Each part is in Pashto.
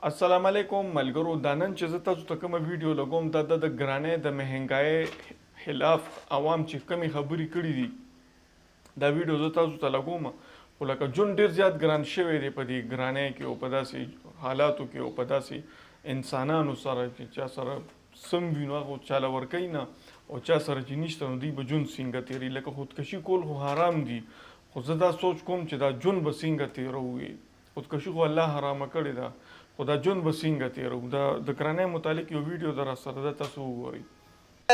السلام علیکم ملګرو، دا نن چې زه تاسو ته کومه ویډیو لګوم دا د ګرانۍ د مهنګای خلاف عوام چې کومې خبرې کړې دي دا ویډیو زه تاسو ته لګوم. خو لکه ژوند ډېر زیات ګران شوی دی په دې ګرانۍ کې او په داسې حالاتو کې او په داسې انسانانو سره چې چا سره سم وي نو هغه چاله ورکوي نه، او چا سره چې نشته نو دوی به ژوند څنګه تېروي. لکه خودکشي کول خو حرام دي، خو زه دا سوچ کوم چې دا ژوند به څنګه تېروي. خودکشي خو الله حرامه کړې ده، خو دا ژوند به څنګه تېروو. دا د ګرانۍ متعلق یو ویډیو در سره ده، تاسو وګورئ.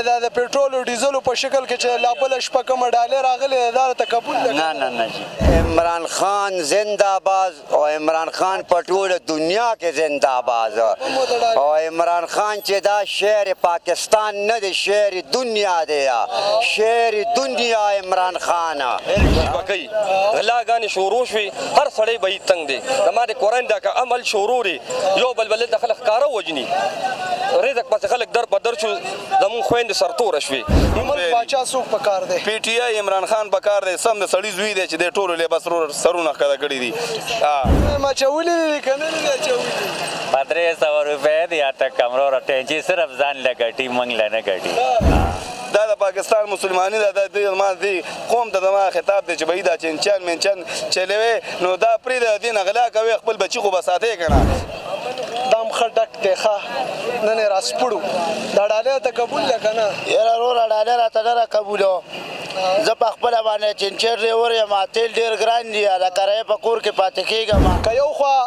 دا د پټرول او ډیزلو په شکل کې چې لا بله شپه کومه ډالۍ راغلې ده، دا راته قبول ده؟ نه نه نه جی، عمران خان زنده باز او عمران خان په ټوله دنیا کې زنده باز. او عمران خان چې دا شعر پاکستان نه دی، شعر دنیا دی، شعر دنیا عمران خان. بکۍ غلاګانې شروع شوې، هر سړی به یې تنګ دی. زما د کورنۍ دا که عمل شروع دی، یو بل بل دلته خلک ښکاره وژني، رزق پسې خلک در په در شو، زموږ خویندې سرتوره شوې. ملک باچا څوک پکار دی؟ پی ټي آی عمران خان پکار دی، سم د سړي زوی دی چې د ټولو له بس سرونه ښکته کړي دي. ما چولې دي که نه دي اچولي؟ په 300 روپۍ دی اته کمرو ټینچي صرف ځان له ګټي، موږ له نه ګټي. دا د پاکستان مسلماني ده، د زما دې قوم ته زما خطاب دی چې بهي دا چنچان منچان چلوي نو دا پرېږده، د دې نه غلا کوي، خپل بچي خو به ساتې که نه. دا هم ښه ډک دی، ښه نن یې راسپړو. دا ډالۍ راته قبول ده که نه؟ یاره وروره ډالۍ راته نه را قبولو، زه په خپله باندې چنچې ډریور یم، تیل ډېر ګران دي، د کرایې په کور کې پاتې کېږم. که یو خوا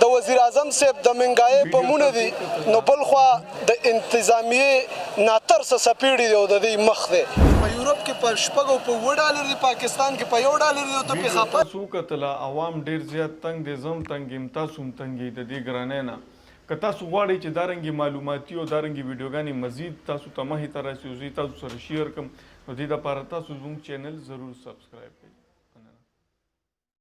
د وزیر اعظم صاحب د منګایې بمونه دي، نو بل خوا د انتظامیې ناترسه څپېړې دي او د دوی مخ دی. په یورپ کې په 6 او په 7 ډالر دي، پاکستان کې په 1 ډالر دي، او ته پرې ویډیو خفه. تاسو وکتله. عوام ډېر زیات تنګ دی، زه هم تنګ یم، تاسو هم تنګ یئ د دې ګرانۍ نه. که تاسو غواړئ چې دا رنګې معلوماتي او دا رنګې ویډیوګانې مزید تاسو ته مخې ته راسي او زه یې تاسو سره share کړم، نو دې دپاره تاسو زموږ چینل ضرور subscribe کړئ.